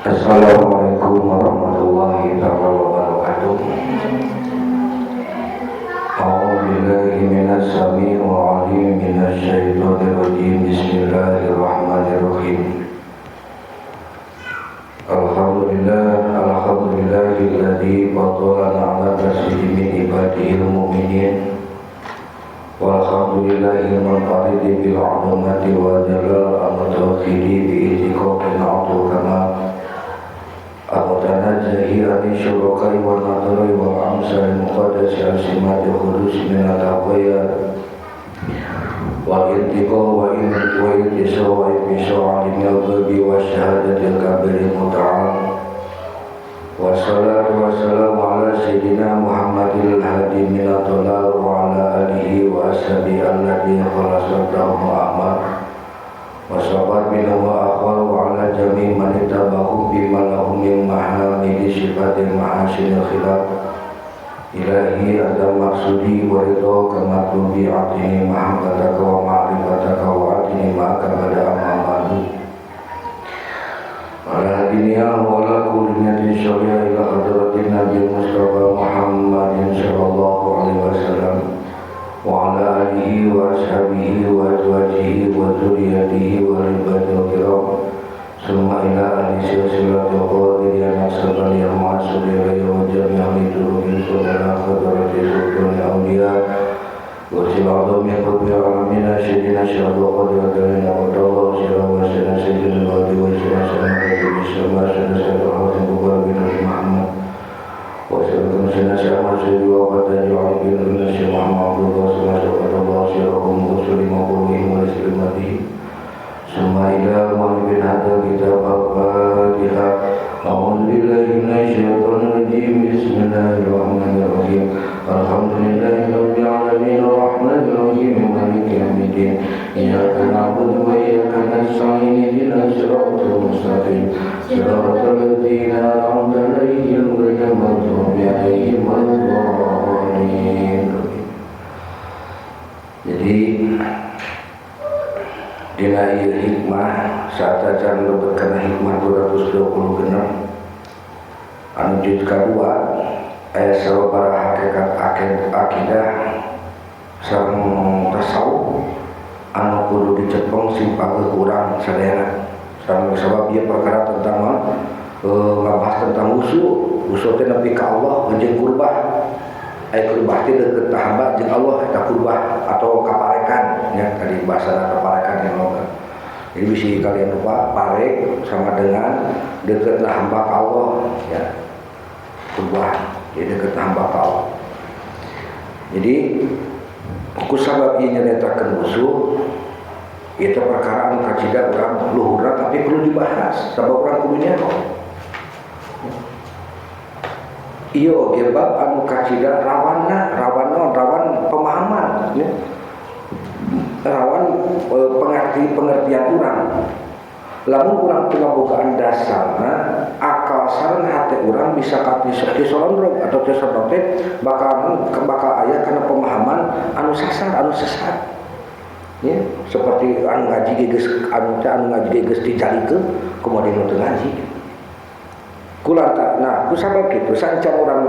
Assalamualaikum warahmatullahi wabarakatuh. A'udzu billahi minas samii'il 'aliim minasy syaithanir rajim. Bismillahirrahmanirrahim. Alhamdulillah, alhamdulillahilladzi faddalana 'ala katsirin min ibadihil mu'minin. Walhamdulillahil munfaridi bil 'azamati wa jalal al-mutawakkili bi izziqaqin 'atu kamal. Al-mutanazzahi ani syurakai wa nadhari wal amsal muqaddasi al-simati khudus min al-taqiyya wal intiqa wa intisa wa ibisa alimil ghabi wa syahadatil kabir muta'al. Wassalatu wassalamu ala sayyidina Muhammadil hadi minad dhalal wa ala alihi wa ashabihi alladhi khalasatahum a'mal wa sabat minhu wa akhwal wa ala jami' man ittaba'ahum bima lahum min mahamidi sifatil mahasinil khilaf. Ilahi anta maksudi wa ridha kama tubi atini mahabbataka wa ma'rifataka wa atini ma'aka bada amamadu ala dunia wa ala kulli niyatin syariah ila hadratin Nabi Mustafa Muhammadin sallallahu alaihi wasallam wa ala alihi wa ashabihi wa azwajihi wa dzurriyyatihi wa ibadil kiram summa ila ahli silsilatil qadiriyah nasabani al-ma'asuri wa jami'al durubi wa hadrati sultan awliya wa sil'adham qutbi alamin sayyidina syaikhul qadir dalina wa tawalla sirra wa sayyidina sayyidina wa sayyidina sayyidina wa bin Muhammad wa sayyidina syaikhul sayyidi wa qadari wa bin Syekh Muhammad Abdullah sallallahu alaihi wasallam wa sallam summa ila mu'min hadza kitab al-Fatihah. A'udzu billahi minasy syaithanir rajim. Bismillahirrahmanirrahim. Alhamdulillahi rabbil alamin arrahmanir rahim maliki yaumiddin. Iyyaka na'budu wa iyyaka nasta'in ihdinas siratal mustaqim. Siratal ladzina an'amta 'alaihim ghairil maghdubi 'alaihim waladdallin. Jadi dina ieu hikmah saacan lebet kana hikmah 220 genep anu juz kadua aya sababaraha hakikat akidah sareng tasawuf anu kudu dicepeng sing pageuh urang sadayana. Sareng sabab ieu perkara tentang ngabahas tentang usul, usul teh nepi ka Allah jeung kurbah. Aya kurbah teh deukeut hamba jeung Allah eta kurbah atau kaparekan nya tadi bahasana kaparekan yang loba. Jadi bisi kalian lupa parek sama dengan dekatna hamba ka Allah ya. Kurbah jadi deket hamba ka Allah. Jadi ku sabab ieu nyaritakeun usul itu perkara anu kacida urang luhurna tapi perlu dibahas sabab urang kudu nyaho. Ieu oge bab anu kacida rawanna, rawan naon? Rawan pemahaman ya. Rawan pengertian urang. Lamun urang teu ngabogaan dasarna, akal sareng hate urang bisa katisondrog atau tisondrog teh bakal aya kana pemahaman anu sasar, anu sesat. Ya, seperti anu ngaji geus anu teh anu ngaji geus dijalikeun kumaha nu teu ngaji. Kulanta, nah ku sabab kitu sancan urang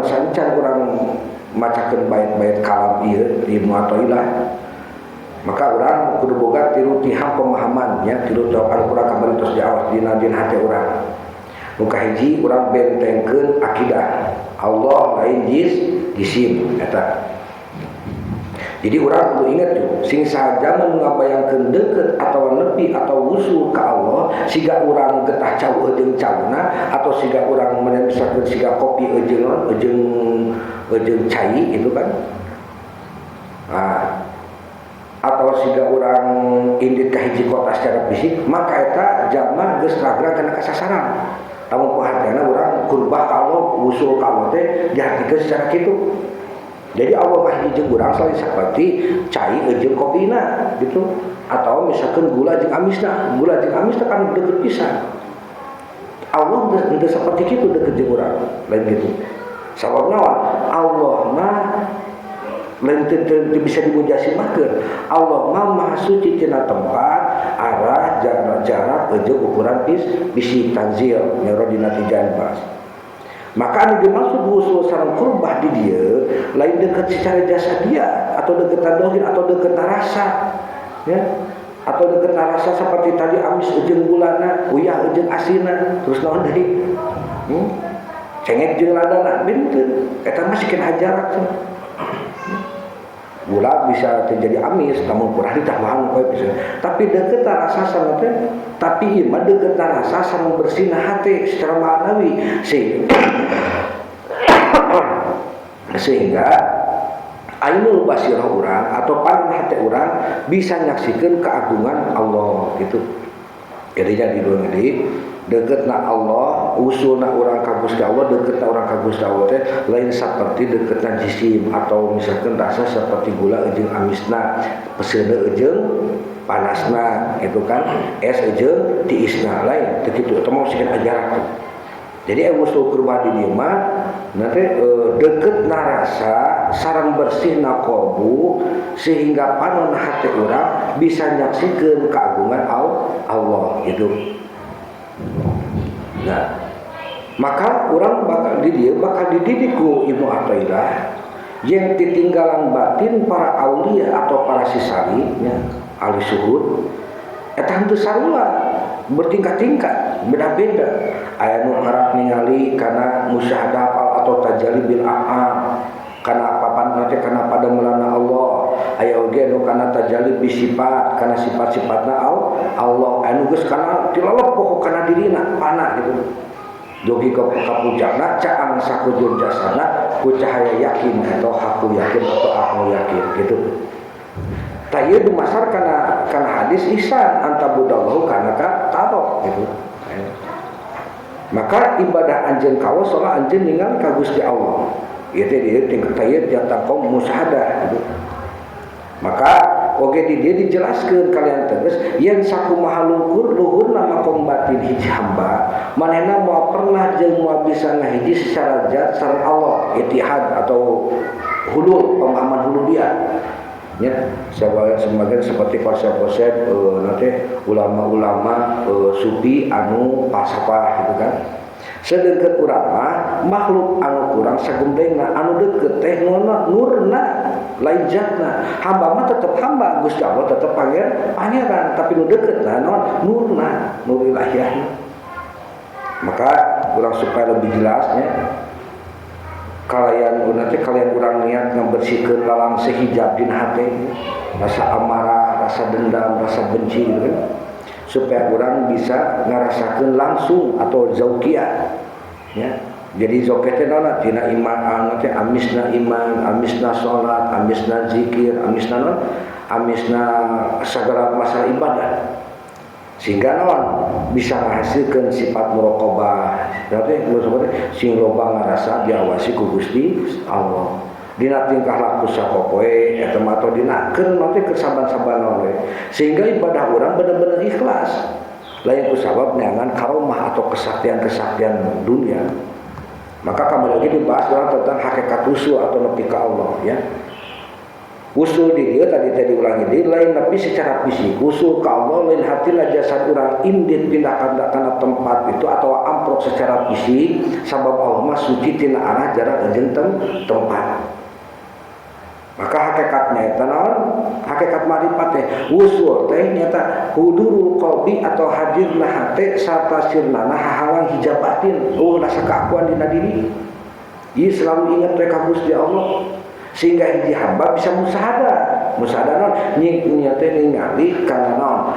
macakeun bait-bait kalam ieu di Ibnu Athaillah, maka urang kudu boga tilu tihang pemahaman ya, tilu tihang anu kurang kamari tos diawas dina dina hate urang. Nu kahiji urang bentengkeun akidah Allah lain jisim eta. Jadi urang kudu inget tuh, sing saja mun ngabayangkeun deukeut atau nepi atau wusul ka Allah, siga urang getah cau jeung cauna atau siga urang misalkeun siga kopi jeung naon, jeung cai itu kan. Nah, atau siga urang indit ka hiji kota secara fisik, maka eta jalma geus ragrag kana kasasaran. Lamun perhatianna urang kurbah ka Allah, wusul ka Allah teh dihartikeun secara kitu. Jadi Allah mah hiji jeung urang selain saperti cai jeung kopina gitu, atau misalkan gula jeung amisna, gula jeung amisna kan deukeut pisan. Allah henteu saperti kitu deukeut jeung urang, lain gitu. Sabab naon? Allah mah Lain teu bisa dimujasimahkeun. Allah mah maha suci tina tempat, arah, jarak, jeung ukuran fisik tanzil nyoro dina tijan bahas. Maka anu dimaksud wusul sareng qurbah di dieu lain deket secara jasa dia atau deket dohir atau deket rasa ya, atau deket rasa seperti tadi amis jeung gulana, uyah jeung asina, terus naon deui? Cengek jeung ladana benten eta mah sikeun ajarak tuh. Gula bisa terjadi amis namun kurang ditambahan koe bisa. Tapi deket rasa sama teh, tapi ieu mah deket rasa sama bersihna hati secara maknawi sehingga ainul basirah urang atau panon hati urang bisa nyaksikeun keagungan Allah gitu. Jadi jadi dua ini deketna Allah, usulna urang ka Gusti Allah, deketna urang ka Gusti Allah teh lain seperti deketna jisim atau misalkan rasa seperti gula jeung amisna, peseuneu jeung panasna gitu kan, es jeung tiisna lain teu kitu, eta mah sikeun ajaran. Jadi usul qurbah di dieu mah nanti deketna rasa sareng bersihna kalbu sehingga panon hati urang bisa nyaksikeun keagungan Allah gitu. Nah, maka orang bakal di dia bakal dididik ku Ibnu Athaillah yang ditinggalan batin para aulia atau para sisali ya, ahli suhud eta henteu sarua, bertingkat-tingkat, beda-beda. Aya nu ngarap ningali kana musyahadah atau tajalli bil a'mal kana papan nanti kana padamelana Allah, aya oge nu kana tajalli bi sifat kana sifat-sifatna Allah, anu geus kana tilalep pokok kana dirina panah gitu. Jogi ka puncakna caang sakujur jasana ku cahaya yakin atau hakul yakin atau akal yakin gitu. Tah ieu dumasar kana hadis ihsan antabudallahu kana ka taro gitu. Maka ibadah anjeun kawas soal anjeun ningali ka Gusti Allah. Ieu teh dieu tingkat ieu jantan kaum musyahadah gitu. Maka oge di dieu dijelaskeun kalian tegas yen sakumaha luhur luhurna makom batin hiji hamba manehna moal pernah jeung moal bisa ngahiji secara zat sareng Allah, itihad atau hulul, pemahaman hululiyah ya, sebagian seperti konsep-konsep nanti ulama-ulama sufi anu falsafah gitu kan. Sedengkeun urang mah makhluk anu kurang sagemblengna anu deukeut teh nurna lain zatna. Hamba mah tetep hamba, Gusti Allah tetep pangeran, tapi nu deukeutna naon? Nurna, nur ilahiyahna. Maka urang supaya lebih jelasnya kalian nanti kalian urang niat ngebersihkeun lalang sehijab dina hate, rasa amarah, rasa dendam, rasa benci gitu kan, supaya orang bisa ngerasakeun langsung atau zauqiyah ya. Jadi zauqiyah teh naon? Tina iman teh amisna iman, amisna salat, amisna zikir, amisna naon? Amisna segala masalah ibadah. Sehingga naon bisa menghasilkan sifat muraqabah. Berarti maksudnya sing loba ngarasa diawasi ku Gusti Allah. Dina tingkah laku sapopoe eta mah atau dina keur nanti keur saban-saban we. Sehingga ibadah urang bener-bener ikhlas. Lain ku sabab neangan karomah atau kesaktian-kesaktian dunia. Maka kembali lagi dibahas tentang hakikat usul atau nepi ka Allah ya. Usul di dia tadi tadi ulangi di lain tapi secara fisik usul ka Allah lain hati lah jasad urang indit pindah kana tempat itu atau amprok secara fisik sabab Allah mah suci tina arah jarak jeung tempat. Maka hakikatnya eta naon? Hakikat marifat teh usul teh nyata hudurul qalbi atau hadirna hate sarta sirnana hahalang hijab batin. Oh rasa keakuan dina diri. Ieu selalu ingat teh ka Gusti Allah. Sehingga hiji hamba bisa musyahadah. Musyahadah naon? Nya teh ningali kana naon?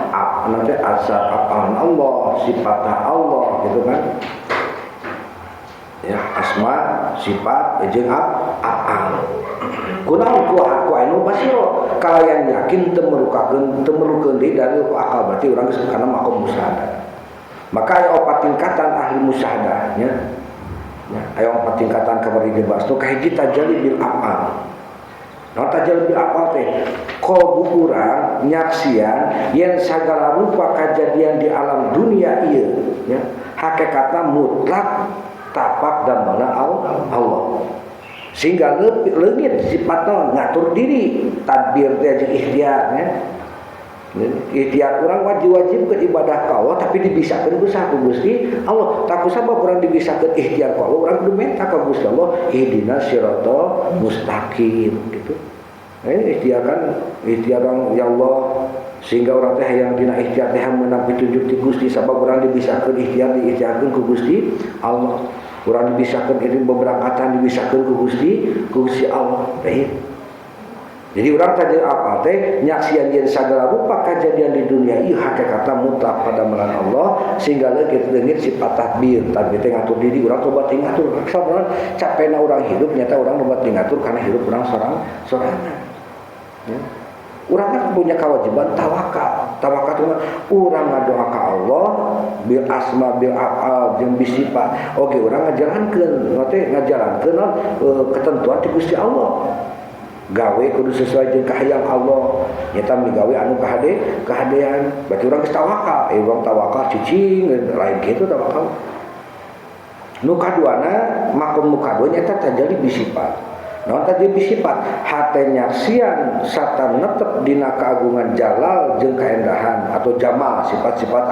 Nanti asal apaan Allah, sifat Allah gitu kan. Ya, asma, sifat jeung af'al. Kunaon ku anu basiro kalayan yakin teu merukakeun teu merukeun deui dari akal berarti urang geus kana makom musyahadah. Maka aya opat tingkatan ahli musyahadah nya. Ya, aya opat tingkatan kamari dibahas nu kahiji tajalli bil af'al. Nah, tajalli bil af'al teh kalbu urang nyaksian yen sagala rupa kajadian di alam dunia ieu nya hakikatna mutlak tapak dambalna Allah. Sehingga leungit sifat naon ngatur diri, tadbir teh jeung ikhtiar ya. Ikhtiar urang wajib-wajib ke ibadah ka Allah tapi dibisakeun ku saha ku Gusti Allah. Tak ku sabab urang dibisakeun ikhtiar ku Allah, urang kudu minta ka Gusti Allah ihdinas siratal mustaqim gitu. Nah, ini ikhtiar kan, ikhtiar orang ya Allah sehingga orang teh yang dina ikhtiar teh menang pitunjuk ti Gusti sabab urang dibisakeun ikhtiar diikhtiarkeun ku Gusti Allah. Urang dibisakeun ini beberangkatan dibisakeun ku Gusti Allah teh. Jadi urang tadi apa teh nyaksian yen sagala rupa kejadian di dunia ieu hakikatna mutlak pada melan Allah sehingga leungit sifat tadbir. Tadbir teh ngatur diri urang coba teh ngatur sabarang capena urang hidup nyata urang loba teh ngatur karena hidup urang sorangan. Ya. Urang kan punya kewajiban tawakal. Tawakal itu urang ngadoa ka Allah bil asma bil afal jeung bisifat. Oke, urang ngajalankeun, teh ngajalankeun ketentuan ti Gusti Allah. Gawe kudu sesuai jeung kahayang Allah. Nyata migawe anu kahade, kahadean. Berarti urang geus tawakal. Urang tawakal cicing lain kitu tawakal. Nu kaduana makom nu kadua nyata tajali bisifat. Naon tadi bisifat hate nyaksian sarta netep dina keagungan jalal jeung kaendahan atau jamal sifat-sifat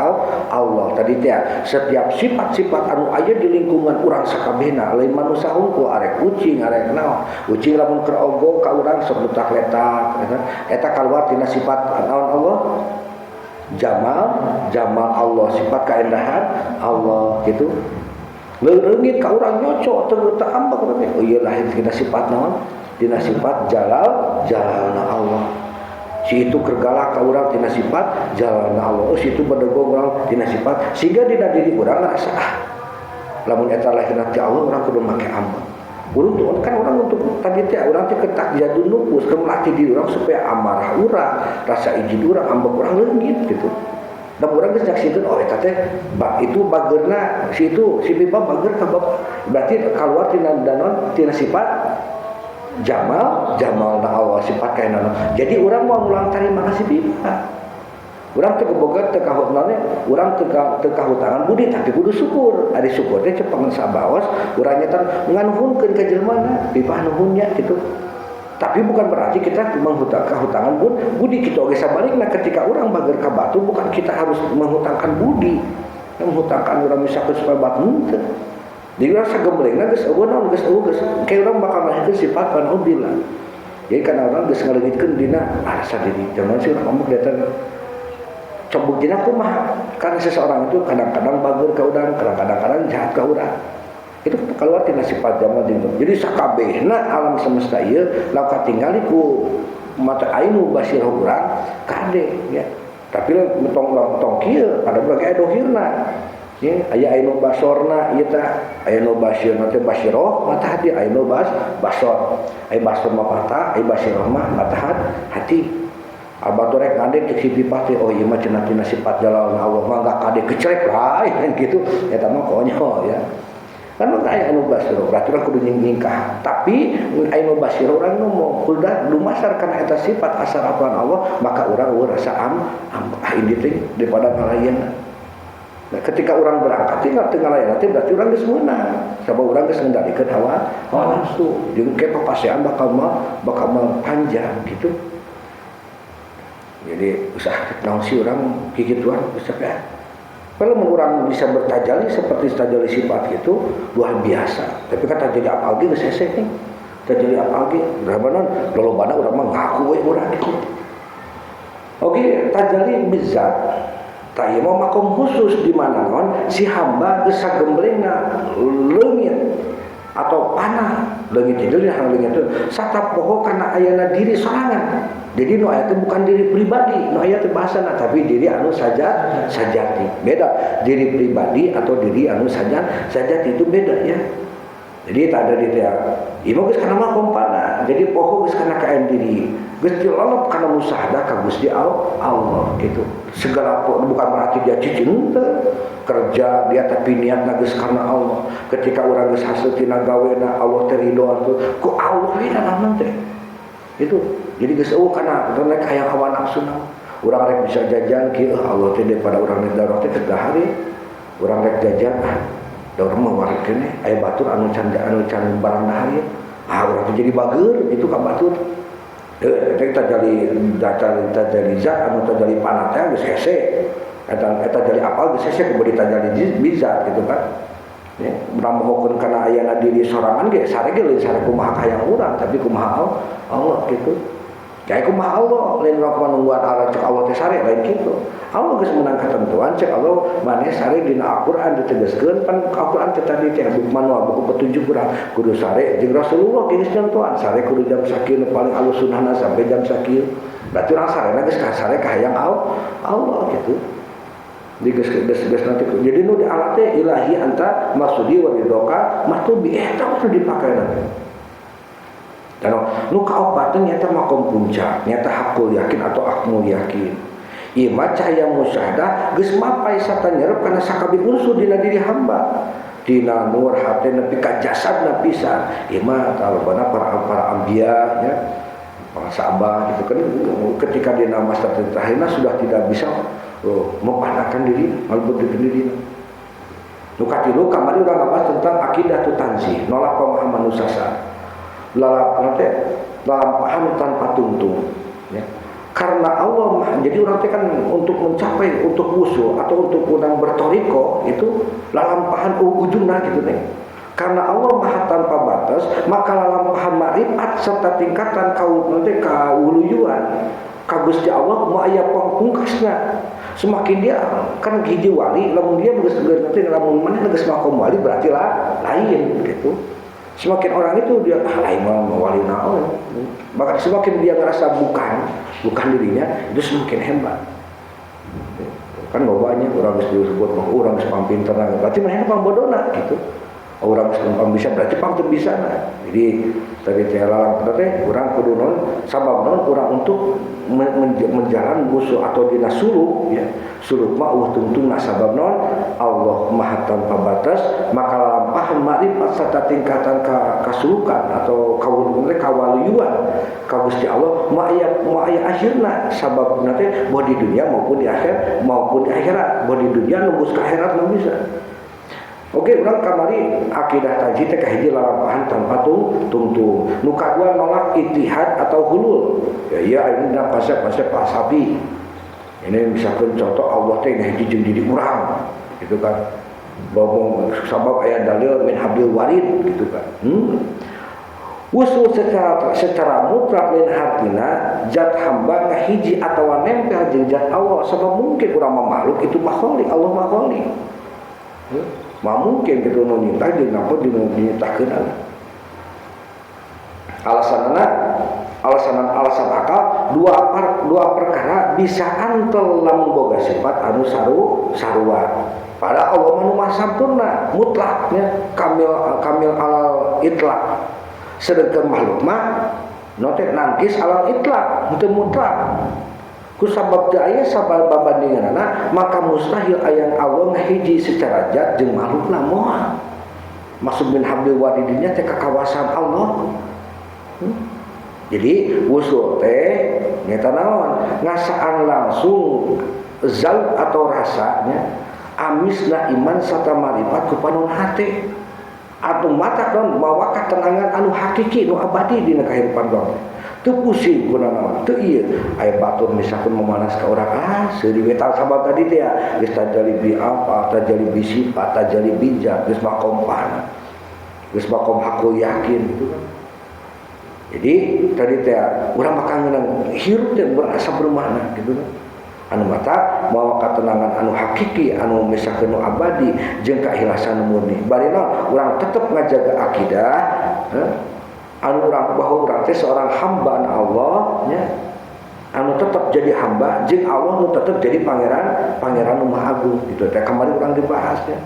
Allah tadi teh setiap sifat-sifat anu aya di lingkungan urang sakabehna lain manusia hungkul arek kucing arek naon kucing lamun keur ogo ka urang sok letak-letak eta kaluar tina sifat naon Allah jamal jamal Allah sifat kaendahan Allah gitu. Leungit ka urang nyocok teu teu ambek teh. Oh ieu lahir dina sifat naon? Dina sifat jalal, jalalna Allah. Si itu keur galak ka urang dina sifat jalalna Allah. Oh si itu bedegong urang dina sifat sehingga dina diri urang ngarasa ah lamun eta lahirna ti Allah urang kudu make ambek. Urang tuh kan urang untuk tadi teh urang teh ketak jadun nupus keur melatih diri urang supaya amarah urang, rasa ijid urang, ambek urang leungit gitu. Dan urang geus nyaksikeun oh eta teh itu bageurna si itu si pipa bager ka bapak. Berarti kaluar tina danon tina sifat jamal jamalna Allah sifat kaenana. Jadi urang mau ngulang tarima ka si pipa. Urang teu keboga teu kahutnane, urang teu kahutangan budi tapi kudu syukur. Ari syukur teh cepengan sabaos urang nyata nganuhunkeun ka jelema pipa nuhunnya gitu. Tapi bukan berarti kita menghutang kahutangan pun budi kita oge sabalikna ketika orang bager ka batu bukan kita harus menghutangkan budi. Menghutangkan urang misalkan supaya batu henteu. Jadi urang sagemblengna geus eueuh naon geus eueuh geus kayak urang bakal ngahikeun sifat panhubillah. Jadi karena urang geus ngaleungitkeun dina rasa diri. Jangan sih urang ngomong datang coba dina kumaha? Karena seseorang itu kadang-kadang bager ka urang, kadang-kadang jahat ka urang. Itu keluar tina sifat jamal jeung. Jadi sakabehna alam semesta ieu lauk katingali ku mata ainu basirah urang kade ya. Tapi tong tong kieu pada urang aya dohirna. Ya, aya ainu basorna ieu tah, aya nu basirna teh basiroh mata hati, aya nu basor. Aya basor mah mata, aya basiroh mah mata hati. Abah rek ngadek cek si pipah teh oh ieu mah cenah tina sifat jalal Allah mah enggak kade kecelek lain gitu. Eta mah konyol ya. Kan aya anu basiro berarti urang kudu nyingkah tapi aya nu basiro urang ngomong kudu dumasar kana eta sifat asal apaan Allah maka urang eueuh rasa am ah ini teh daripada ngalayan. Nah, ketika urang berangkat tinggal teu ngalayan teh berarti urang geus meunang sabab urang geus ngendalikeun hawa nafsu jeung ke papasean bakal mah panjang gitu. Jadi usah naon sih urang kikituan usah ya. Kalau orang bisa bertajali seperti tajali sifat gitu luar biasa. Tapi kan tajali apal ge geus hese nih. Tajali apal ge berapa non lolobana urang mah ngaku we urang gitu. Oke, tajali bizat. Tah ieu mah makom khusus di mana non si hamba geus sagemblengna leungit atau panah leungit itu hang leungit itu satap poho kana ayana diri sorangan. Jadi nu aya teh bukan diri pribadi, nu aya teh bahasana tapi diri anu sajati. Beda diri pribadi atau diri anu sajati itu beda ya. Jadi tak ada di teh. Ieu geus kana makom panah. Jadi poho geus kana kaen diri. Geus dilolop kana musahadah ka Gusti Allah gitu. Segala bukan berarti dia cicing teu kerja dia tapi niatna geus kana Allah. Ketika urang geus hasil tina gawena Allah teh ridho atuh ku Allah we naon teh. Itu jadi geus eueuh kana rek hayang hawa nafsu naon. Urang rek bisa jajan kieu Allah teh daripada urang rek darah teh dahar urang rek jajan ah da urang mah wareg keneh aya batur anu can barang dahar ieu. Ah urang teh jadi bager gitu ka batur. Eta tajali tajali zat anu tajali panah teh geus hese. Eta tajali apal geus hese kudu ditajali bizat gitu kan. Ya, meramohokeun kana ayana diri sorangan ge sare ge lain sare kumaha hayang urang tapi kumaha Allah gitu. Kayak kumaha Allah lain urang nungguan Allah cek Allah teh sare lain kitu. Allah geus menang ketentuan cek Allah maneh sare dina Al-Qur'an ditegaskeun pan Al-Qur'an teh tadi teh buku manual buku petunjuk urang kudu sare jeung Rasulullah geus nyentuhan sare kudu jam sakieu paling alus sunahna sampai jam sakieu. Berarti urang sarena geus sare ka hayang Allah gitu. Di geus nanti jadi nu di alat teh ilahi anta maksudi wa ridhoka mahtubi eta kudu dipake nanti. Dan nu kaopat teh nyata makom puncak, nyata hakul yakin atau akmul yakin. Ieu mah cahaya musyahadah geus mapai sarta nyerep kana sakabeh unsur dina diri hamba. Dina nur hate nepi ka jasadna pisan. Ieu mah talobana para anbiya nya, para sahabat gitu kan ketika dina masa terakhirna sudah tidak bisa mempanahkan diri, malebut diri. Nu katilu kamari urang ngabahas tentang akidah tu tanzih, nolak pemahaman nu sasar. Lalampahan tanpa tungtung ya. Karena Allah Maha, jadi orang teh kan untuk mencapai untuk wusul atau untuk urang bertoriko itu lalampahan ujungna gitu nih. Karena Allah Maha tanpa batas, maka lalampahan makrifat serta tingkatan kau nanti kawuluyuan ka Gusti Allah mau aya pangpungkasna. Semakin dia kan hiji wali, lamun dia geus nanti lamun maneh geus makom wali berarti lah lain gitu. Semakin orang itu dia lain mah wali naon. Bahkan semakin dia ngerasa bukan dirinya, itu semakin hebat. Kan banyak orang geus disebut mah urang geus pampinter, berarti manehna pambodona gitu. Urang geus pam bisa berarti pam teu bisa nah. Jadi tadi teh lalang teh urang kudu naon sabab naon urang untuk menjalan musuh atau dina suluk ya. Suluk mah eueuh tungtungna sabab naon Allah Maha tanpa batas, maka lalampahan makrifat serta tingkatan kasulukan atau kawaluyuan ka Gusti Allah moal aya akhirna sabab teh boh di dunia maupun di akhir maupun di akhirat, boh di dunia nembus ke akhirat mah bisa. Oke, urang kamari akidah tanzih teh kahiji lalampahan tanpa tungtung. Nu kadua nolak ittihad atau hulul. Ya iya ini dina konsep-konsep falsafi. Ini misalkan contoh Allah teh ngahiji jeung diri urang gitu kan. Bobong sabab aya dalil min hablil warid gitu kan. Usul secara mutlak lain hartina zat hamba ngahiji atawa nempel jeung zat Allah sabab mungkin urang mah makhluk itu makhluq Allah makhluq. Mah mungkin gitu nu nyipta jeung napa jeung nyiptakeun. Alasanna alasan akal dua perkara bisa antel lamun boga sifat anu sarua. Padahal Allah mah nu maha sampurna, mutlaknya kamil alal itlaq. Sedangkan makhluk mah nu teh nangkis alal itlaq, henteu mutlak. Ku sabab teu aya sabab babandinganana maka mustahil ayang Allah ngahiji secara zat jeung makhlukna moal. Maksud min hablil waridinnya teh kakawasan Allah. Jadi wusul teh nyata naon ngasaan langsung zat atau rasanya amisna iman sarta marifat ku panon hate atau mata don mawa katenangan anu hakiki nu abadi dina kahirupan urang. Teu pusing kuna naon teu ieu aya batur misalkan memanas ka urang seuri we sabab tadi teh ya geus tajali bi apa tajali bi sifat tajali bi zat geus makom pana geus makom hakul yakin gitu kan. Jadi tadi teh urang mah ngeunang hirup teh berasa bermakna gitu kan. Anu mata mawa katenangan anu hakiki anu misalkan nu abadi jeung keikhlasan murni. Bari naon urang tetep ngajaga akidah anu urang bahwa urang teh seorang hamba Allah nya anu tetep jadi hamba jeung Allah nu tetep jadi pangeran nu maha agung gitu teh kamari urang dibahas nya.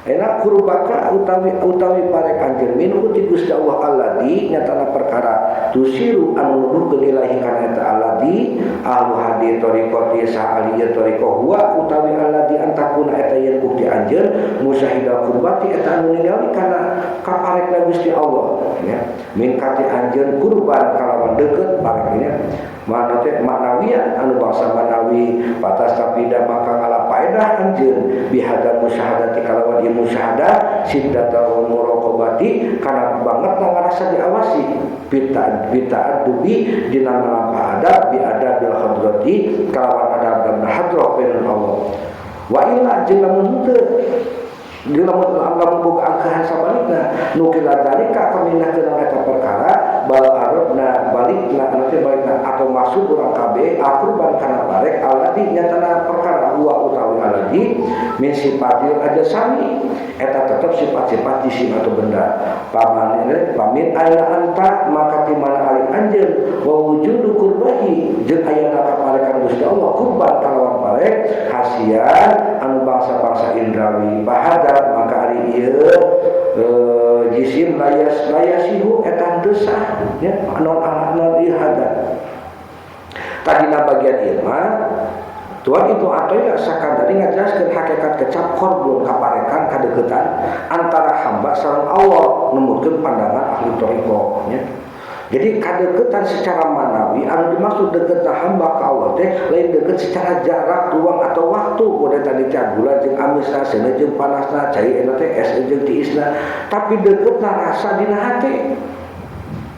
Enak kurbaka utawi parek anjeun minhu ti Gusti Allah alladzi nyatana perkara tusiru anu nuduhkeun ilahi kana eta alladzi ahlu hadi thariqati sa'aliyya thariqah huwa utawi alladzi antakuna eta yen bukti anjeun musyahidal kurbati eta anu ningali kana kaparekna Gusti Allah ya min kati anjeun kurban kalawan deukeut pareknya mana teh maknawian anu bangsa manawi batas tapida maka ngalapaedah berfaedah anjeun bihadza musyahadati kalawan ieu musyahadah siddata wa muraqabati kana banget ngarasa diawasi bita'addubi dina ngalampah adab bi adabil hadrati kalawan adab hadrah bainal Allah wa illa jeung lamun henteu di lamun lamun boga angkahan sabalikna nukila dalika kamindahkeun eta perkara bal aradna balikna nanti balikna atau maksud urang kabeh akurban kana barek aladi nyatana perkara huwa utawi aladi min sifatil ajsami eta tetep sifat-sifat jisim atau benda paman pamin aina anta maka di mana ari anjeun wa wujudu qurbahi jeung ayana kaparekan Gusti Allah kurban kalawan parek hasian anu bangsa-bangsa indrawi bahada maka ari ieu jisim layas layasihu eta teu sah nya non non ieu hada tadina bagian ieu mah Tuhan itu atau ya sakandari ngajelaskeun hakikat kecap korbun kaparekan kadeukeutan antara hamba sareng Allah numutkeun pandangan ahli thariqah nya. Jadi kadeukeutan secara manawi anu dimaksud deukeutna hamba ka Allah teh lain deukeut secara jarak, ruang atau waktu. Model tadi gula jeung amisna, seuneu jeung panasna, cai eta teh es jeung tiisna, tapi deukeutna rasa dina hate.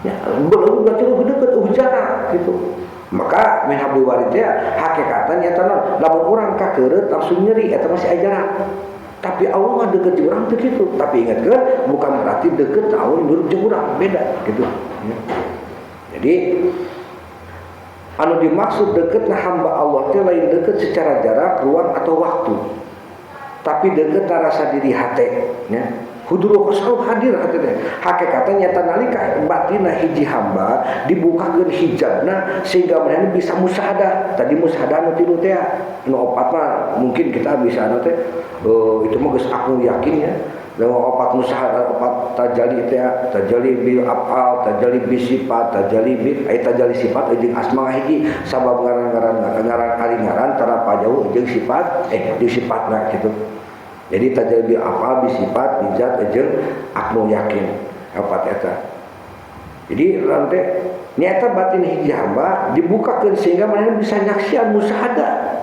Ya, belum berarti lebih deukeut jarak gitu. Maka min habli warid teh hakikatna nyata naon lamun urang kakeureut langsung nyeri eta masih aya jarak. Tapi Allah mah deukeut jeung urang teu kitu. Tapi ingatkeun bukan berarti deukeut Allah nurut jeung urang, beda gitu. Ya. Jadi anu dimaksud deukeutna hamba Allah teh lain deukeut secara jarak, ruang atau waktu. Tapi deukeutna rasa diri hate nya. Hudurul selalu hadir hati teh. Hakikatnya nyata nalika batina hiji hamba dibukakeun hijabna sehingga manehna bisa musyahadah. Tadi musyahadah nu tilu teh, nu opat mah mungkin kita bisa anu teh itu mah geus aku yakin ya. Dengan opat musyahadah, opat tajalli teh, tajalli bil afal, tajalli bi sifat, tajalli bi tajalli sifat jeung asma hiji sabab ngaran-ngaran ngaran ari ngaran tara pajauh jeung sifat jeung sifatna gitu. Jadi tajalli bil afal bi sifat bi zat jeung aknu yakin opat eta. Jadi nanti nyata batin hiji hamba dibukakeun sehingga manehna bisa nyaksian musyahadah.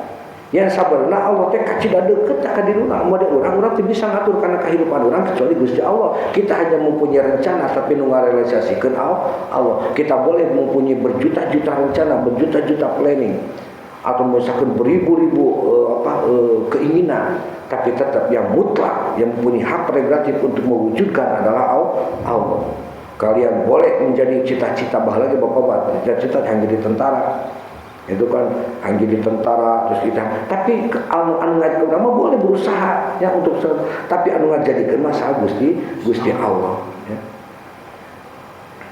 Yang sabarna Allah teh kacida deukeut ka diruna mode urang teu bisa ngatur kana kehidupan urang kecuali Gusti Allah. Kita hanya mempunyai rencana tapi nu ngarealisasikeun Allah. Kita boleh mempunyai berjuta-juta rencana, berjuta-juta planning atau misalkan beribu-ribu keinginan, tapi tetap yang mutlak yang mempunyai hak prerogatif untuk mewujudkan adalah Allah. Kalian boleh menjadi cita-cita bah lagi bapak-bapak, cita-cita yang jadi tentara. Itu kan yang jadi tentara terus kita, tapi anu ngaji agama boleh berusaha ya untuk tapi anu ngajadikeun mah saha Gusti Allah ya.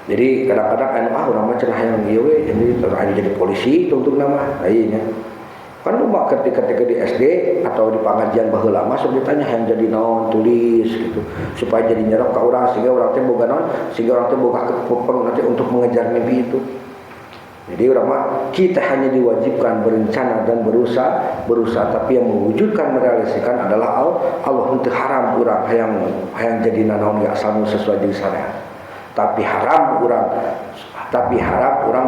Jadi kadang-kadang anu urang mah cenah hayang ieu we jadi jadi polisi tungtung nama aya nya. Kan lu mah ketika di SD atau di pengajian baheula masuk ditanya hayang jadi naon tulis gitu supaya jadi nyerap ka urang sehingga urang teh boga naon sehingga urang teh boga kepeng nanti untuk mengejar mimpi itu. Jadi urang mah kita hanya diwajibkan berencana dan berusaha tapi yang mewujudkan merealisasikan adalah Allah. Henteu haram urang hayang jadi nanaon ge asal nu sesuai jeung syariat. Tapi haram urang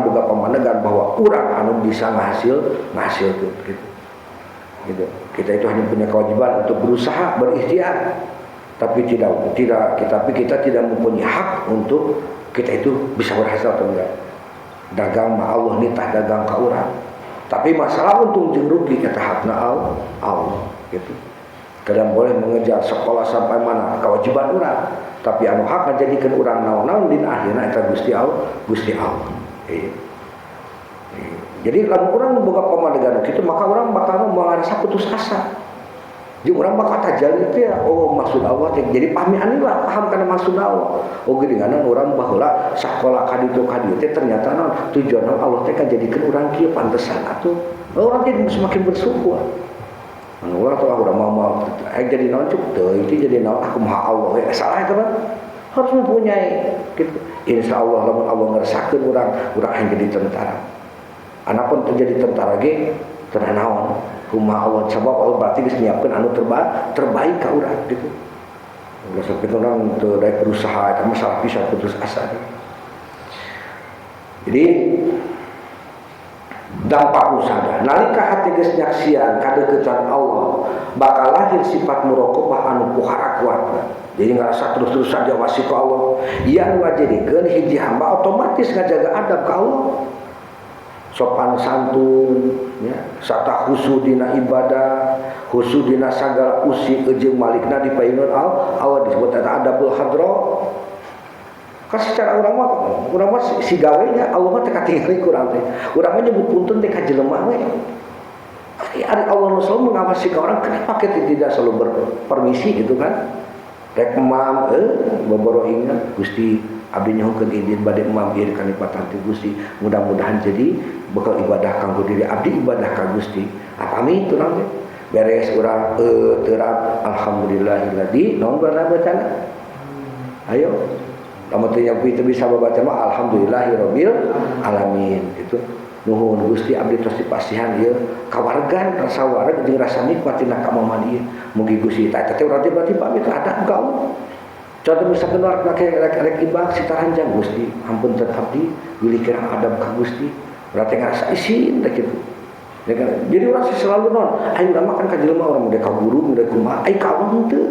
boga pamanegan bahwa urang anu bisa ngahasilkeun gitu. Gitu. Kita itu hanya punya kewajiban untuk berusaha, berikhtiar. Tapi kita tidak mempunyai hak untuk kita itu bisa berhasil atau enggak. Dagang mah Allah nitah dagang ka urang. Tapi masalah untung jeung rugi eta hakna Allah gitu. Kalian boleh mengejar sekolah sampai mana kewajiban urang, tapi anu hak ngajadikeun urang naon-naon dina akhirna eta Gusti Allah, Gusti Allah. Iya. Jadi lamun urang boga pamadegan kitu maka urang bakal ngarasa putus asa. Jeung urang bakal tajalli teh oh maksud Allah teh jadi pahami anilah paham kana maksud Allah. Oh geuningan urang baheula sakola ka ditu ka dieu teh ternyata naon tujuan Allah teh kajadikeun urang kieu pantesan atuh. Urang teh semakin bersyukur. Anu urang teh urang mau jadi naon cuk teu itu jadi naon aku maha Allah ya salah eta mah. Harus mempunyai gitu. Insyaallah lamun Allah ngeresakeun urang urang jadi tentara. Anapun terjadi tentara ge teu naon kumaha Allah sabab Allah berarti geus nyiapkeun anu terbaik ka urang gitu. Ulah sampai urang teu daek berusaha eta masalah bisa putus asa. Jadi Dampak musyahadah nalika hati geus nyaksian kadeukeutan Allah bakal lahir sifat muraqabah anu pohara kuatna. Jadi ngarasa terus-terusan diawasi ku Allah. Ieu ngajadikeun hiji hamba otomatis ngajaga adab ka Allah. Sopan santun ya, sarta khusyuk dina ibadah, khusyuk dina sagala usik jeung malikna dipayunun Allah disebut eta adabul hadra. Kan secara urang mah si gawenya Allah mah teh katingali ku urang teh. Urang mah nyebut punten teh ka jelema we. Ari Allah selalu mengawasi ke orang, kenapa kita tidak selalu berpermisi gitu kan? Rek emam boboro ingat Gusti abdi nyuhunkeun izin bade emam ieu kanikmatan ti Gusti. Mudah-mudahan jadi bekal ibadah kanggo diri abdi ibadah ka Gusti. Pamit urang teh. Beres urang terap alhamdulillahilladzi naon bacana? Ayo lamun teu nyapi teu bisa babaca mah alhamdulillahirabbil alamin gitu. Nuhun Gusti abdi tos dipasihan ieu kawargan rasa wareg jeung rasa nikmat dina kamaman ieu. Mugi Gusti ta eta teh urang teh berarti pamit adab ka Allah. Contoh misalkan urang make rek ibak si taranjang Gusti hampun teu abdi wilih kirang adab ka Gusti. Berarti ngarasa isin teh kitu. Ya kan? Jadi urang selalu non, ayo urang mah kan ka jelema urang muda ka guru muda kumaha, ai ka Allah henteu.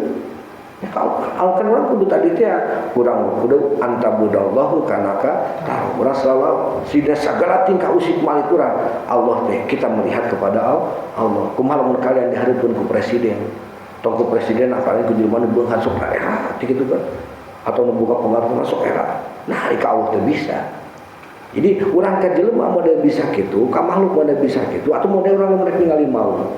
Ya kalau kan orang kudu tadi teh kurang kudu antabudallahu kanaka tahu. Urang selalu sida segala tingkah usik malik urang Allah teh kita melihat kepada Allah. Kumaha lamun kalian dihareupeun ku presiden. Tong ku presiden apalagi ku jelema nu beunghar sok era kitu kan. Atau nu boga pengaruh sok era. Nah, ka Allah teh bisa. Jadi urang ka jelema model bisa kitu, ka makhluk model bisa kitu atau model urang mun rek ningali maung.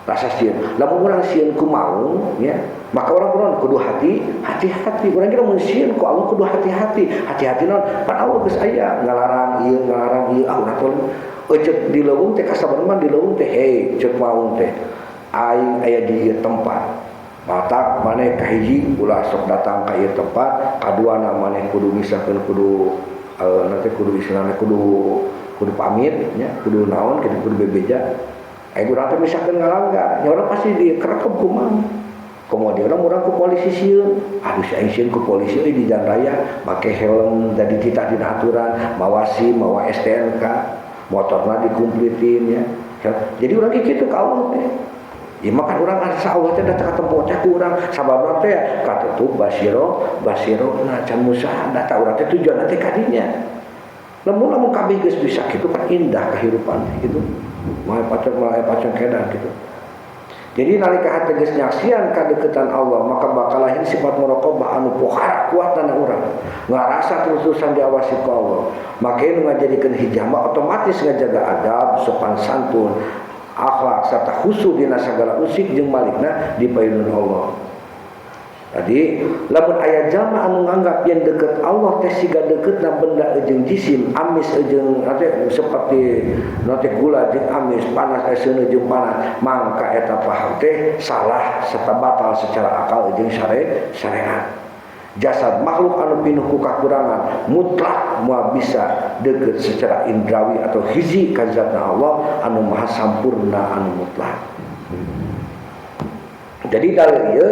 Rasa sieun. Lamun urang sieun ku maung ya, maka orang kurang kudu hati-hati. Urang kira mun sieun ku Allah kudu hati-hati. Hati-hati naon? Pan Allah geus aya ngalarang ieu, ngalarang ieu. Ah urang teh ceuk di leuweung teh kasabaran mah di leuweung teh hei ceuk maung teh. Aing aya di ieu tempat. Matak maneh kahiji ulah sok datang ka ieu tempat, kaduana maneh kudu misalkeun kudu nanti kudu istilahna kudu pamit nya, kudu naon kitu kudu bebeja. Urang teh misalkeun ngalanggar, nya urang pasti dikerekep kumaha. Kemudian urang ku polisi sieun, aduh si aing sieun ku polisi euy di jalan raya, make helm jadi titah dina aturan, mawa SIM, mawa STNK, motorna dikumplitin ya. Jadi urang ge kitu ka Allah teh. Ya mah kan urang ngarasa Allah teh datang ka tempat teh ku urang, sababna teh katutup basiro, basiro na can musyahadah ta urang teh tujuanna teh ka dinya. Lamun kabeh geus bisa kitu kan indah kehidupan teh gitu. Moal pacong kedan gitu. Jadi nalika hati geus nyaksian kadeukeutan Allah maka bakal lahir sifat muraqabah anu pohara kuat dina urang. Ngarasa terus-terusan diawasi ku Allah. Maka nu ngajadikeun hijama otomatis ngajaga adab, sopan santun, akhlak serta khusyuk dina sagala usik jeung malikna dipayunun Allah. Tadi lamun aya jalma anu nganggap yen deukeut Allah teh siga deukeutna benda jeung jisim, amis jeung nanti seperti nanti gula jeung amis, panas seuneu jeung panas, mangka eta paham teh salah serta batal secara akal jeung syariat. Jasad makhluk anu pinuh ku kakurangan mutlak moal bisa deukeut secara indrawi atau hiji ka zatna Allah anu maha sampurna anu mutlak. Jadi dalil ieu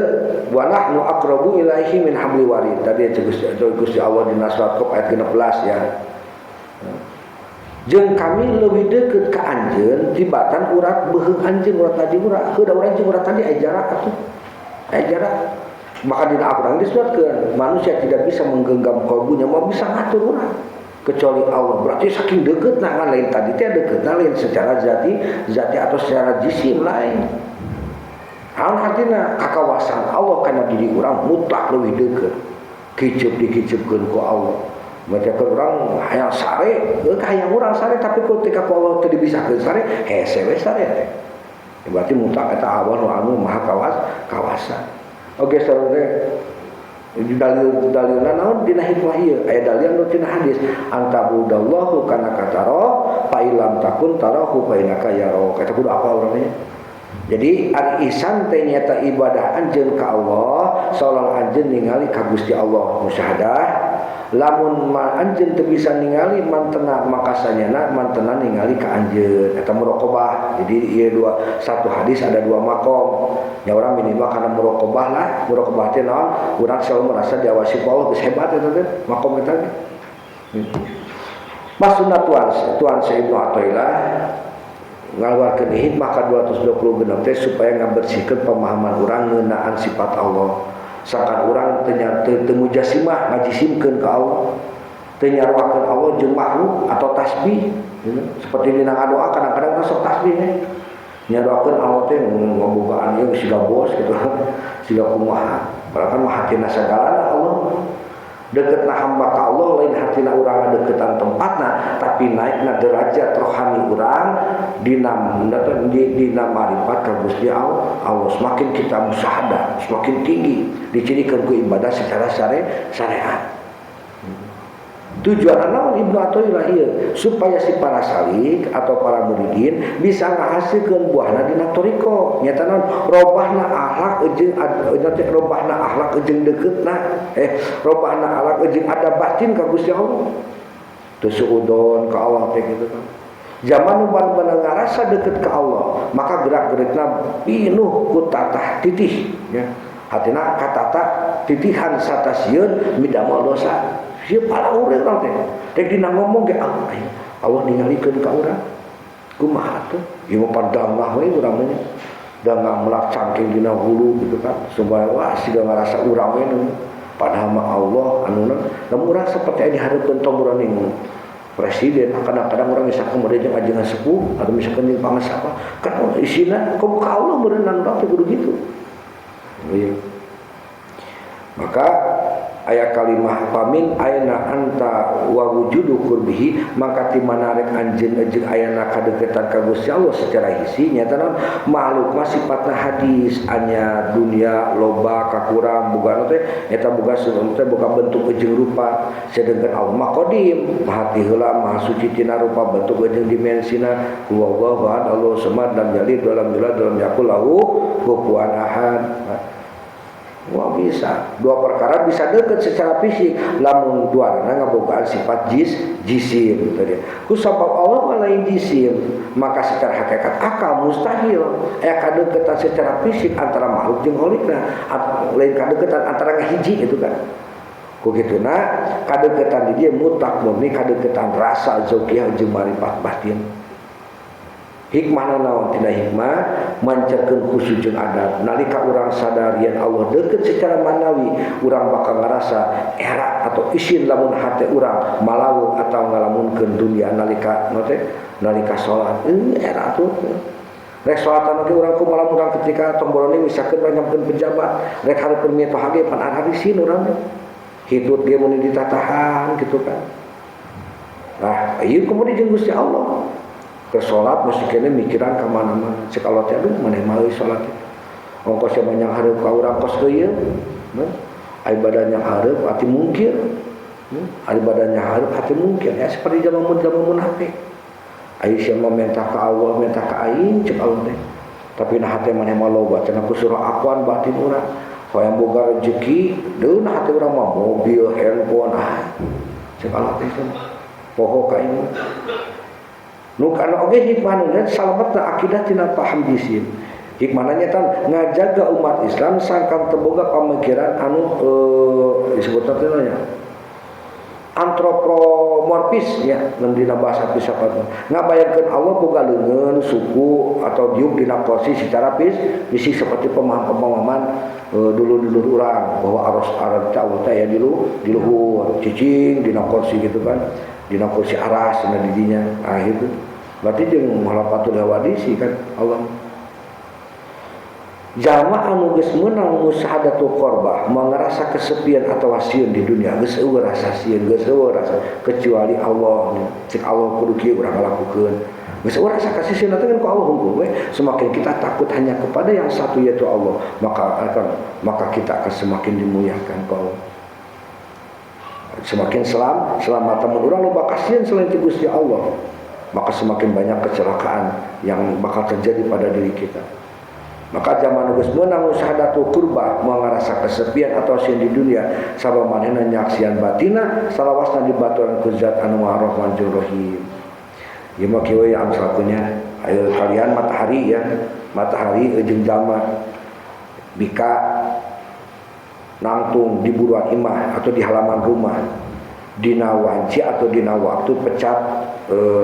wa nahnu aqrabu ilaihi min hablil warid. Tadi Gusti Allah dina surat Qaf ayat 16 ya. Jeung kami leuwih deukeut ka anjeun tibatan urat beuheung anjeun urat tadi urat heuda urang jeung urat tadi aya jarak atuh. Aya jarak. Maka dina Al-Qur'an disebutkeun manusia tidak bisa menggenggam kalbunya, mau bisa ngatur urang kecuali Allah. Berarti saking deukeutna ngan lain tadi teh deukeutna lain secara zati atau secara jisim lain. Naon artina kakawasan Allah kana diri urang mutlak leuwih deukeut. Kiceup dikicupkeun ku Allah. Maca urang hayang sare, heuh hayang urang sare tapi ketika ku Allah teu dibisakeun sare, hese we sare teh. Berarti mutlak eta Allah nu anu maha kawasa. Oke, saudara. Di dalil-dalilna naon dina hikmah ieu? Aya dalil anu tina hadis, antabudallahu kana kataro fa illam takun tarahu fa innaka yara. Eta kudu apal urang nya. Jadi ari ihsan teh nyaeta ibadah anjeun ka Allah, seolah anjeun ningali ka Gusti Allah musyahadah. Lamun anjeun teu bisa ningali mantena maka sanyana mantena ningali ka anjeun. Eta muraqabah. Jadi ieu dua satu hadis ada dua makom. Nya urang minimal kana muraqabah lah. Muraqabah teh naon? Urang selalu merasa diawasi ku Allah geus hebat eta teh makom eta teh. Maksudna Tuan Syekh Ibnu Athaillah ngaluarkeun hikmah ka 226 teh supaya ngabersihkeun pemahaman urang ngeunaan sifat Allah. Sangkan urang teu mujasimah ngajisimkeun ka Allah. Teu nyaruakeun Allah jeung makhluk atau tasbih. Seperti dina ngadoa kadang-kadang sok tasbih nya. Nyaruakeun Allah teh ngabogaan ieu siga bos gitu. Siga kumaha. Padahal kan mah hatina sagalana Allah. Deketna hamba ka Allah lain hatina urang deketan tempatna tapi naikna derajat rohani urang dina dina marifat ka Gusti Allah. Semakin kita musyahadah semakin tinggi dicirikan ku ibadah secara syariat. Tujuan naon Ibnu Athaillah ieu supaya si para salik atau para muridin bisa ngahasilkeun buahna dina thariqah nyata naon robahna akhlak jeung robahna akhlak jeung deuketna robahna akhlak jeung ada batin ka Gusti Allah teu suudon ka Allah teh kitu kan. Zaman nu bener ngarasa deukeut ka Allah maka gerak-gerikna pinuh ku tatah titih ya hatina katata titihan satasieun midamel dosa. Ieu pala urang teh rek dina ngomong ge Allah ningalikeun ka urang kumaha tuh ieu mah padangah we urang mah dangah melak cangking dina hulu gitu kan supaya wah siga ngarasa urang we nu padahal mah Allah anu lamun urang seperti aya dihareupeun tong urang ning presiden kadang-kadang urang misalkan meureun jeung ajengan sepuh atau misalkan jeung pangesapa kan isina komo ka Allah meureun urang teh kudu gitu. Iya. Maka ayat kalimah pamin aina anta wa wujudu qurbihi maka ti manarek anjeun jeung ayana kadeukeutan ka Gusti Allah secara hisi nyata naon makhluk mah sifatna hadis anya dunia loba kakurang boga teh eta boga teh boga bentuk jeung rupa sedengkeun Allah mah qadim maha ti heula maha suci tina rupa bentuk jeung dimensina huwallahu ahad Allahu samad lam yalid wa lam yulad wa lam yakul lahu kufuwan ahad. Wah bisa dua perkara bisa deket secara fisik lamun dua ngabogaan sifat jisim tadi. Ku sabab Allah mah lain jisim maka secara hakikat akal mustahil aya kadeukeutan secara fisik antara makhluk jeung kholikna lain kadeukeutan antara ngahiji itu kan. Ku kituna kadeukeutan di dieu mutlak murni kadeukeutan rasa zauqiyah jeung marifat batin. Hikmahna naon tina hikmah mancerkeun khusyuk jeung adab nalika urang sadar yen Allah deukeut secara manawi urang bakal ngarasa era atau isin lamun hate urang malaweung atau ngalamunkeun dunia nalika nalika salat era tuh rek salatan oge urang kumaha urang ketika tombolone misalkeun urang nyampeun pejabat rek hareupeun mitoha ge pan harisin urang hitut ge mun ditatahan kitu kan. Nah ieu kemudian jeung Gusti Allah ke salat mesti kene mikiran ka mana-mana cek Allah teh aduh maneh mah euy salat teh ongkos sia mah hareup ka urang kos ieu ai badan yang hareup hati mungkir ai badan yang hareup hati mungkir ya seperti zaman munafik ai sia mah minta ka Allah minta ka aing cek Allah teh tapi nah hati maneh mah loba cenah ku surah akuan batin urang hoyong boga rezeki deuna hati urang mah mobil handphone ah cek Allah teh poho ka aing. Nu kana oge hikmah nu salametna akidah tina paham jisim. Hikmahna nyata ngajaga umat Islam sangkan teboga pamikiran anu disebutna teh nya antropomorfis nya dina bahasa filsafat. Ngabayangkeun Allah boga leungeun, suku atau diuk dina kursi secara fisik seperti pemahaman-pemahaman dulur-dulur urang bahwa aros aran teh Allah teh aya di luhur, cicing dina kursi gitu kan. Dina kursi aras dina didinya. Ah itu. Berarti jeung mukhalafatul hawadisi kan Allah. Jalma anu geus meunang musyahadatul qurbah, ngarasa kesepian atau sieun di dunia, geus eueuh rasa sieun, geus eueuh rasa kecuali Allah. Cek Allah kudu kieu urang ngalakukeun. Geus eueuh rasa kasih sieun teh kan ku Allah hungkul we. Semakin kita takut hanya kepada yang satu yaitu Allah, maka kita akan semakin dimuliakan ku Allah. Semakin selamat temen urang loba kasihan selain ti Gusti Allah, maka semakin banyak kecelakaan yang bakal terjadi pada diri kita. Maka zaman geus meunang syahadatul qurbah, moal ngarasa kesepian atau sieun di dunia, sabab manehna nyaksian batina salawasna dibaturan ku zat anu Maha Rahman jeung Rahim. Ieu mah kieu we amsalkeunnya, ayo kalian matahari ya, matahari jeung jalma bika nangtung di buruan imah atau di halaman rumah. Dina wanci atau dina waktu pecat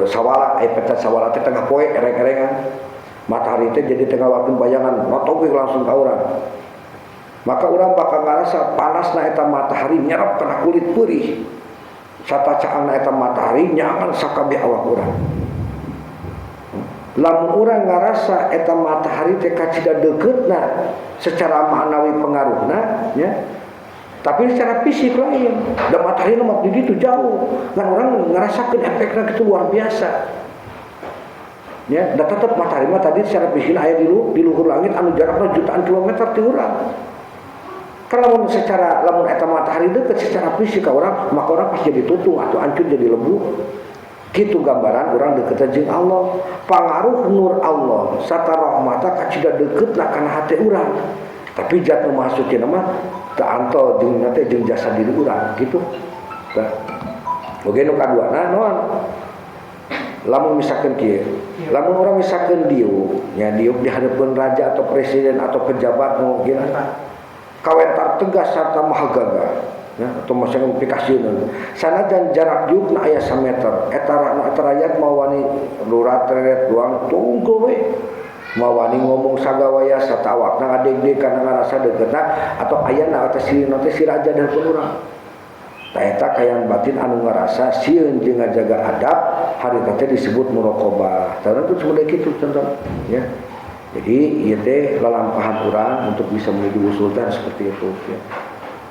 sawala, pecat sawala teh tengah poe ereng-erengan. Matahari teh jadi tengah waktu bayangan notogik langsung ka urang. Maka urang bakal ngarasa panasna eta matahari nyerap kana kulit perih. Satacaangna eta matahari nyangan sakabeh awak urang. Lamun urang ngarasa eta matahari teh kacida deuketna secara maknawi pengaruhna nya. Tapi secara fisik lain, dan matahari mah di ditu jauh, ngan orang ngerasakeun efekna kitu luar biasa. Ya, dan tetep matahari mah tadi secara fisik aya di luhur langit anu jarakna jutaan kilometer ti urang. Kalau lamun secara lamun eta matahari deukeut secara fisik ka urang, maka urang pasti jadi tutung atau hancur jadi lebu. Kitu gambaran urang deukeut jeung Allah. Pangaruh nur Allah sarta rahmatna kacida deukeutna kana hate urang. Tapi zat nu maha suci mah teu anto jeung teh jeung jasa diri urang gitu. Tah. Oge nu kaduana naon? Lamun misalkan kieu, lamun urang misalkan diuk, nya diuk di hareupeun raja atau presiden atau pejabat nu kieu kawentar tegas sarta maha gagah ya, atau masyarakat pikasieun. Sanajan jarak diukna aya sameter, eta eta rakyat mawani lurat reret doang tunggu we. Mawani ngomong sagawaya sarta awakna ngadegdeg kana ngarasa deuketna atau ayana atau si teh si raja dan urang. Tah eta kaayaan batin anu ngarasa sieun jeung ngajaga adab harita teh disebut muraqabah. Tah itu sebenarnya kitu contoh ya. Jadi ieu teh lalampahan urang untuk bisa menuju usul teh seperti itu ya.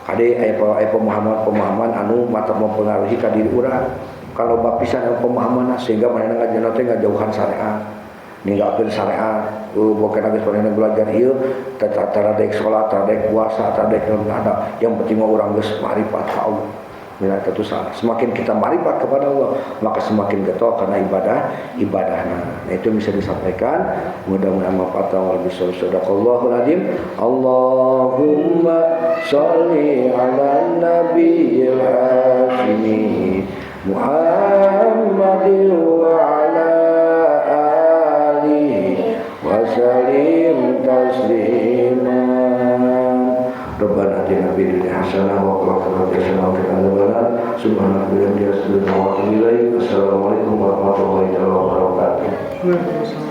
Kade aya pemahaman-pemahaman anu mata mempengaruhi ka diri urang. Kalau bapisan pemahamanna sehingga manehna ngajana teh ngajauhan syariat. Ninggalkeun syariat, boken geus manehna belajar ieu tara daek salat, tara daek puasa, tara daek ada. Yang penting mah urang geus marifat ka Allah. Bila itu salah. Semakin kita marifat kepada Allah, maka semakin getol karena ibadahna. Nah, itu bisa disampaikan. Mudah-mudahan manfaat wa lebih sadaqallahul azim. Allahumma sholli ala nabiyil hasyimi Muhammadin wa ala alihi wa sallim taslima. Rabbana atina fid dunya hasanah wa qina adzabannar wa qina adzabannar. Subhanaka wa bihamdika asyhadu an la ilaha illa anta. Assalamualaikum warahmatullahi wabarakatuh.